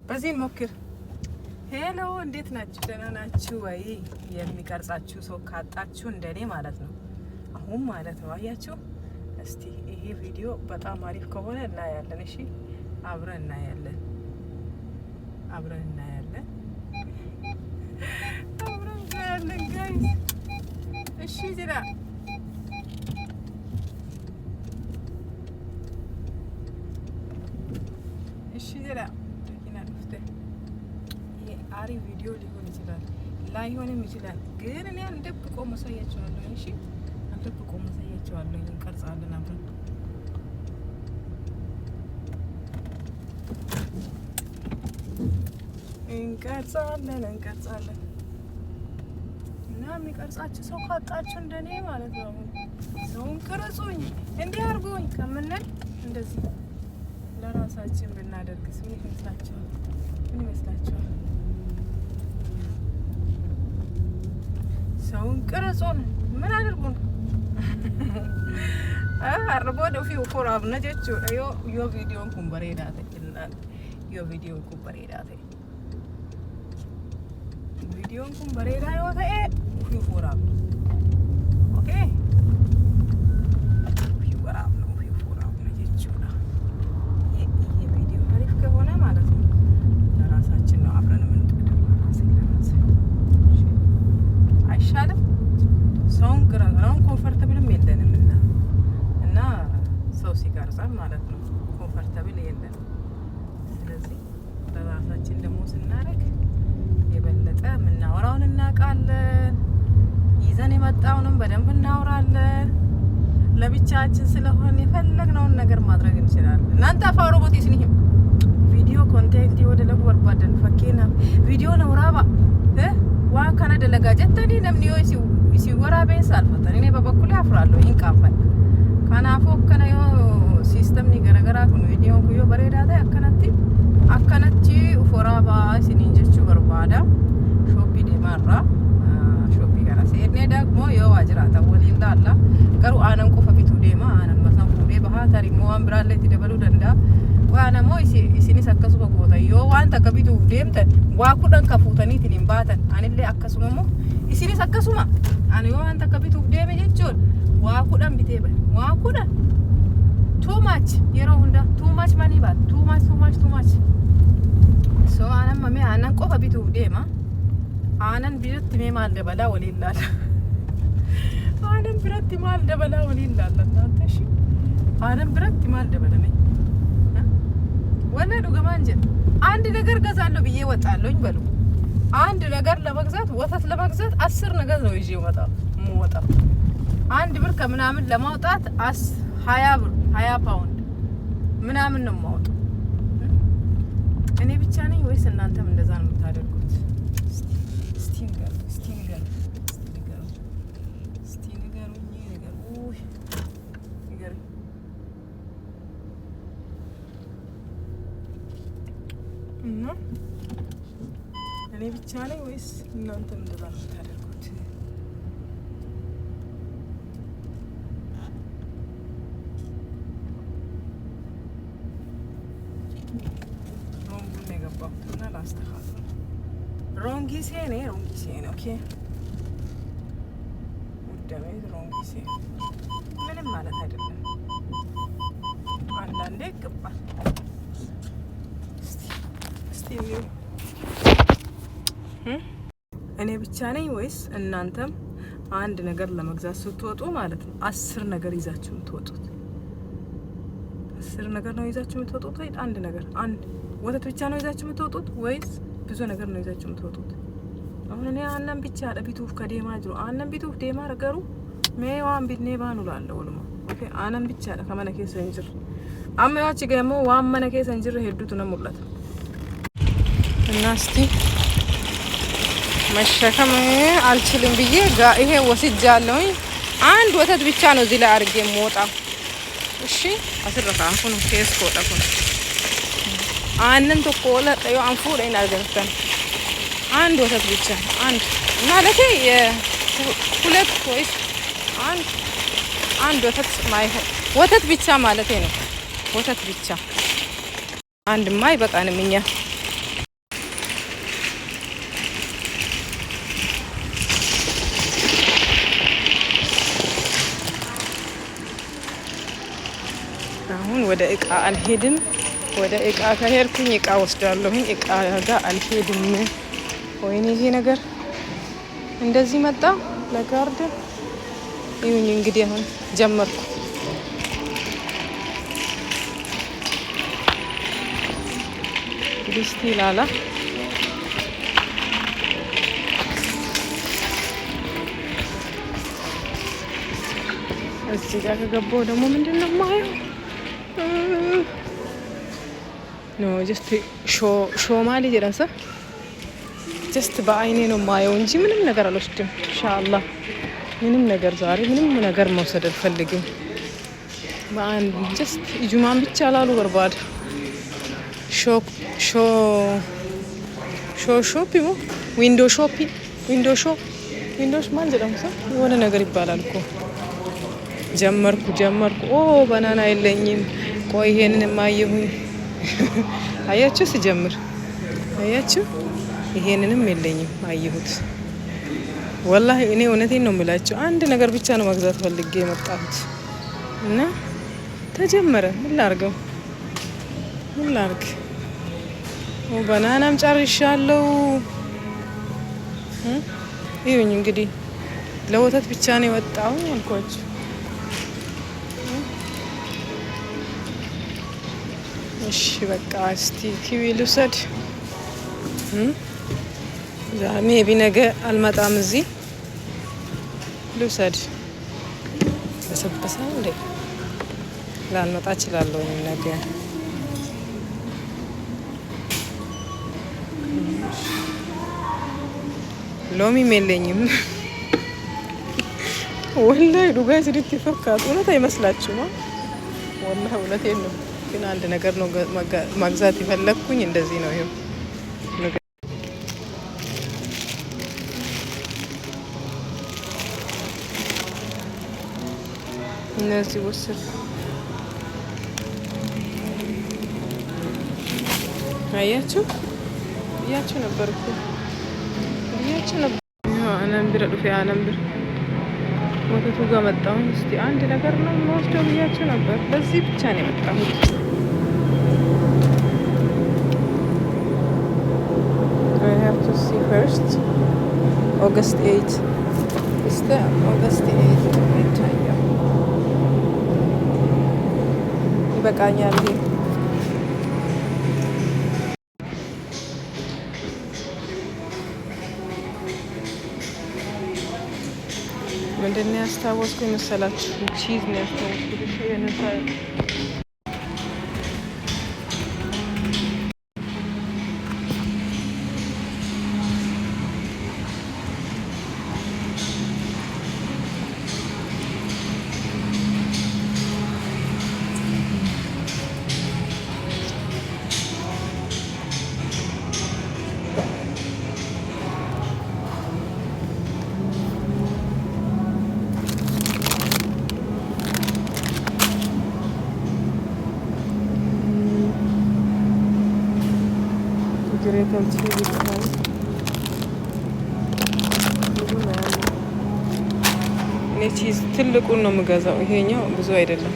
በዚህ እንሞክር። Hello፣ እንዴት ናችሁ? ደህና ናችሁ ወይ? የሚቀርጻችሁ ሰው ካጣችሁ እንደኔ ማለት ነው። አሁን ማለት ነው፣ አያችሁ። እስቲ ይሄ ቪዲዮ በጣም አሪፍ ከሆነ እናያለን። እሺ፣ አብረን እናያለን፣ አብረን እናያለን፣ አብረን እናያለን guys። እሺ ጅራ፣ እሺ ጅራ፣ መኪና dhufte። ይሄ አሪፍ ቪዲዮ ሊሆን ይችላል፣ ላይሆንም ይችላል። ግን እኔ አልደብቆም አሳያችኋለሁ። እሺ፣ አልደብቆም አሳያችኋለሁ። እንቀርጻለን፣ አብረን እንቀርጻለን፣ እንቀርጻለን። እና የሚቀርጻችሁ ሰው ካጣችሁ እንደኔ ማለት ነው። አሁን ሰውን ቅረጹኝ እንዲህ አድርጉኝ ከምንል እንደዚህ ለራሳችን ብናደርግስ ምን ይመስላችኋል? ምን ይመስላችኋል? ሰውን ቅረጹን ምን አድርጉን? Har'a booda ofii of waraabna jechuudha, yoo viidiyoon kun bareedaa ta'e jennaan. Yoo viidiyoon kun bareedaa ta'e, viidiyoon kun bareedaa yoo ta'e, ofii of waraabna. Okay, ofii waraabna, ofii of waraabna jechuudha. ይሄ ቪዲዮ አሪፍ ከሆነ ማለት ነው ለራሳችን ነው አብረን የምንቀደው። ለራሴ ለራሴ አይሻልም? ሰውን ቅረጽ አሁን comfortable ም የለንም እና ሰው ሲቀርጸን ማለት ነው comfortable የለንም። ስለዚህ ለራሳችን ደግሞ ስናደርግ የበለጠ የምናወራውን እናውቃለን። ይዘን የመጣውንም በደንብ እናወራለን። ለብቻችን ስለሆነ የፈለግነውን ነገር ማድረግ እንችላለን። እናንተ Afaan Oromootis ni himu. Viidiyoo content yoo dalaguu barbaadan, fakkeenyaaf viidiyoo na waraaba waan kana dalagaa jettanii, namni yoo isin waraabeen saalfatan, እኔ በበኩሌ አፍራለሁ፣ hin qaanfadha. Kanaafuu akkana yoo siistamni garaagaraa kun, viidiyoon kun yoo bareedaa ta'e, akkanatti akkanatti uf waraabaa isiniin jechuu barbaada. Shop deemaarraa shop kana seennee ደግሞ yoo waa jiraatan waliin laalla. Garuu aanan qofa bituu deema. Aanan masan fuudhee bahaa, tarii immoo waan biraallee itti dabaluu danda'a. Waan ammoo isinis akkasuma gootan, yoo waan takka bituuf deemtan waa 10 ka fuutaniitiin hin baatan. Anillee akkasuma immoo isinis akkasuma. Ani yoo waan takka bituuf deeme jechuun waa 10 bitee bahe. Waa 10, too much, yeroo hunda too much money baat, too much, too much, too much. So aanan mamee aannan qofa bituuf deema. Aanan biratti mee maal dabalaa waliin laala. Aanan biratti maal dabalaa waliin laalla እናንተ። እሺ፣ aanan biratti maal dabalame? ወላሂ dhugumaan jedha፣ አንድ ነገር ገዛለሁ ብዬ ወጣለሁኝ በሉ። አንድ ነገር ለመግዛት፣ ወተት ለመግዛት 10 ነገር ነው ይዤ የምወጣው። 1 ብር ከምናምን ለማውጣት 20 ብር፣ 20 ፓውንድ ምናምን ነው የማወጣው። እኔ ብቻ ነኝ ወይስ እናንተም እንደዛ ነው የምታደርጉት? እስቲ ንገሩ፣ እስቲ ንገሩ፣ እስቲ ንገሩ፣ እስቲ ንገሩኝ፣ ንገሩ፣ ንገሩኝ። እና እኔ ብቻ ነኝ ወይስ እናንተም እንደዛ ነው የምታደርጉት? Wrong ኡን ነው የገባሁት እና ላስተካክል። Wrong seene, wrong seene, okay ውደሜ wrong seene ምንም ማለት አይደለም። አንዳንዴ ይገባል። እስቲ እንየው። እኔ ብቻ ነኝ ወይስ እናንተም አንድ ነገር ለመግዛት ስትወጡ ማለት ነው 10 ነገር ይዛችሁ የምትወጡት? 10 ነገር ነው ይዛችሁ የምትወጡት ወይ አንድ ነገር፣ አንድ ወተት ብቻ ነው ይዛችሁ የምትወጡት ወይስ ብዙ ነገር ነው ይዛችሁ የምትወጡት? አሁን እኔ aannan bichaadha bituuf ka deemaa jiru. Aannan bituuf deemaa garuu mee waan bitnee baanu laalla walumaa. Okay, aannan bichaadha ka mana keessa hin jirre. Amma yoo achi gahe immoo waan mana keessa hin jirre hedduutu na mul'ata. እና እስቲ መሸከም አልችልም ብዬ ይሄ ወስጃለሁኝ። አንድ ወተት ብቻ ነው እዚህ ላይ አድርጌ የምወጣው። እሺ፣ asirra kaa'an kun Tescoodha kun. Aannan tokko yoo an fuudhe hin argattan. አንድ ወተት ብቻ፣ አንድ ማለቴ ሁለት ወይስ አንድ፣ አንድ ወተት ማይሆን ወተት ብቻ ማለቴ ነው። ወተት ብቻ አንድማ አይበቃንም እኛ። ወደ እቃ አልሄድም። ወደ እቃ ከሄድኩኝ እቃ ወስዳለሁኝ። እቃ ጋር አልሄድም። ወይኔ ይሄ ነገር እንደዚህ መጣ ለ garden። ይሁኝ እንግዲህ አሁን ጀመርኩ። ዲስቲ ላላ እዚህ ጋር ከገባው ደግሞ ምንድን ነው የማየው? No, just ሾማሊ jedhan። Just በአይኔ ነው የማየው እንጂ ምንም ነገር አልወስድም። ኢንሻአላህ ምንም ነገር ዛሬ ምንም ነገር መውሰድ አልፈልግም። በአንድ just ijumaan ብቻ laaluu barbaada። Shop shop moo window shopping, window shop, window maal jedhamu የሆነ ነገር ይባላል እኮ። ጀመርኩ ጀመርኩ። ኦ banana የለኝም። ቆይ ይሄንን የማየሁኝ አያችሁ፣ ስጀምር አያችሁ፣ ይሄንንም የለኝም አየሁት። ወላሂ እኔ እውነቴን ነው የምላችሁ፣ አንድ ነገር ብቻ ነው መግዛት ፈልጌ የመጣሁት እና ተጀመረ። ምን ላርገው? ምን ላርግ? Banana ም ጨርሻለሁ። ይሁኝ እንግዲህ ለወተት ብቻ ነው የወጣው አልኳችሁ። እሺ በቃ እስቲ kiwi ልውሰድ። Maybe ነገ አልመጣም። እዚህ ልውሰድ። በሰበሰ እንዴ ላልመጣ እችላለሁ ነገ። ሎሚም የለኝም። ወላሂ dhugaa isinitti fakkaatu እውነት አይመስላችሁም? ወላሂ እውነቴን ነው። ግን አንድ ነገር ነው መግዛት የፈለግኩኝ እንደዚህ ነው። ይኸው እነዚህ ወሰድኩ። አያችሁ ብያችሁ ነበር እኮ፣ ብያችሁ ነበር። Aannan bira dhufe፣ aannan bira ወተቱ ጋር መጣሁኝ። እስቲ አንድ ነገር ነው የምወስደው ብያችሁ ነበር። በዚህ ብቻ ነው የመጣሁት። I have to see first August 8. Is the August 8 የሚታየው? ይበቃኛል ይሄ። ምንድን ነው ያስታወስኩ መሰላችሁ? Cheese ነው ያስታወስኩት። እሺ። Grated cheese ይባላል። ብዙ ነው ያለው። እኔ cheese ትልቁን ነው የምገዛው። ይሄኛው ብዙ አይደለም።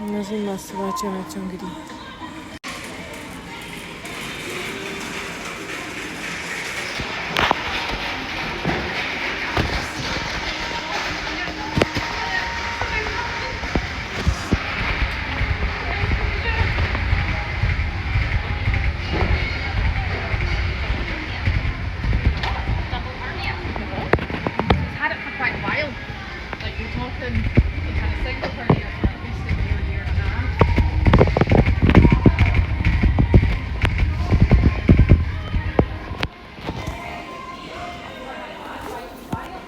እነዚህ ማስባቸው ናቸው እንግዲህ። Had it for quite a while. Like you're talking.